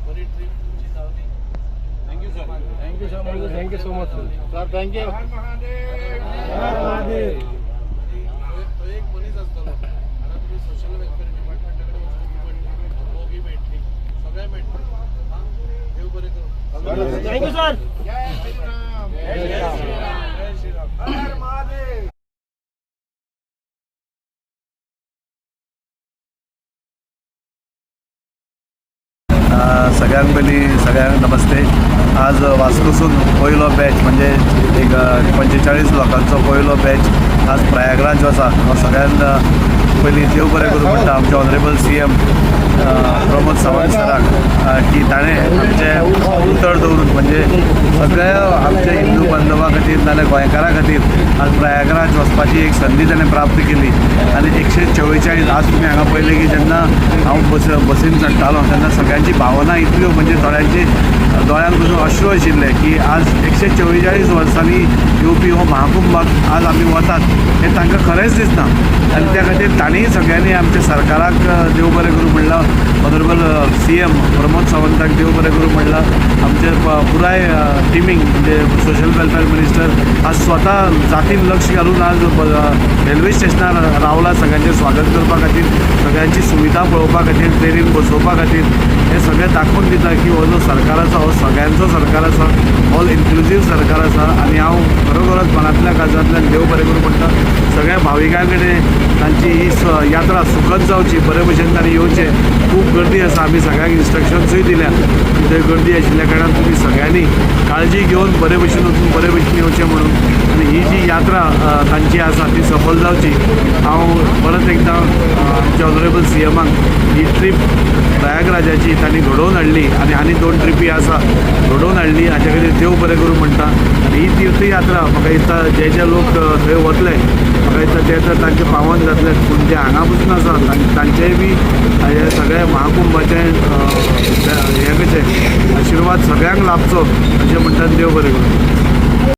बरी ट्रीप तुमची जावनी. Thank you sir, thank you so much sir, thank you. तो एक मनीस आसतलो. आतां तुमी सोशल वेलफेअर डिपार्टमेंटा कडेन वचूंक पडटली, मोगी मेळटली, सगळें मेळटलें. आं, देव बरें करूं. Thank you sir. जय श्रीराम, जय श्रीराम. सगळ्यांक पयलीं सगळ्यांक नमस्ते. आज वास्कोसून पयलो बॅच म्हणजे एक 45 लोकांचो पयलो बॅच आज प्रयागराज जो आसा हो. सगळ्यांत पयलीं देव बरें करूं म्हणटा आमचे ऑनरेबल सीएम प्रमोद सावंत सराक की ताणें आमचें उतर दवरून म्हणजे सगळ्या आमच्या हिंदू बांधवा खातीर नाल्यार गोंयकारां खातीर आज प्रयागराज वचपाची एक संदी ताणें प्राप्त केली. आनी 144 आज तुमी हांगा पळयलें की जेन्ना हांव बसीन चडटालो तेन्ना सगळ्यांची भावना इतल्यो म्हणजे थोड्यांची दोळ्यांत पसून अश्रू आशिल्ले की आज 144 वर्सांनी येवपी हो महाकुंभाक आज आमी वतात हें तांकां खरेंच दिसना. आनी त्या खातीर तांणी सगळ्यांनी आमच्या सरकाराक देव बरें करूं म्हणलां, ऑनरेबल सीएम प्रमोद सावंताक देव बरें करूं म्हणलां. आमचे पुराय टिमीक म्हणजे सोशल वेलफेअर मिनिस्टर आज स्वता जातीन लक्ष घालून आज रेल्वे स्टेशनार रावला सगळ्यांचें स्वागत करपा खातीर, सगळ्यांची सुविधा पळोवपा खातीर, ट्रेनीन बसोवपा खातीर. हें सगळें दाखोवन दिता की हो जो सरकार आसा हो सगळ्यांचो सरकार आसा, ऑल इन्क्लुजीव सरकार आसा. आनी हांव खरोखरच मनांतल्या काळजांतल्यान देव बरें करूं म्हणटा सगळ्या भाविकां कडेन, तांची ही यात्रा सुखद जावची, बरे भशेन तांणी येवचें. खूब गर्दी आसा, आमी सगळ्यांक इन्स्ट्रक्शन्सूय दिल्या की थंय गर्दी आशिल्ल्या कारणान तुमी सगळ्यांनी काळजी घेवन बरे भशेन वचून बरे भशेन येवचें म्हणून. आनी ही जी यात्रा तांची आसा ती सफल जावची. हांव परत एकदां आमच्या ऑनरेबल सीएमाक ही ट्रीप प्रयागराजाची तांणी घडोवन हाडली आनी आनी दोन ट्रिपी आसा घडोवन हाडली हाच्या खातीर देव बरें करूं म्हणटा. आनी ही तीर्थयात्रा म्हाका दिसता जे जे लोक थंय वतले म्हाका दिसता ते तर तांचे पावन जातले, पूण जे हांगा पसून आसा तांचेय बी हे सगळे महाकुंभाचें हें कशें आशिर्वाद सगळ्यांक लाभचो अशें म्हणटा. देव बरें करूं.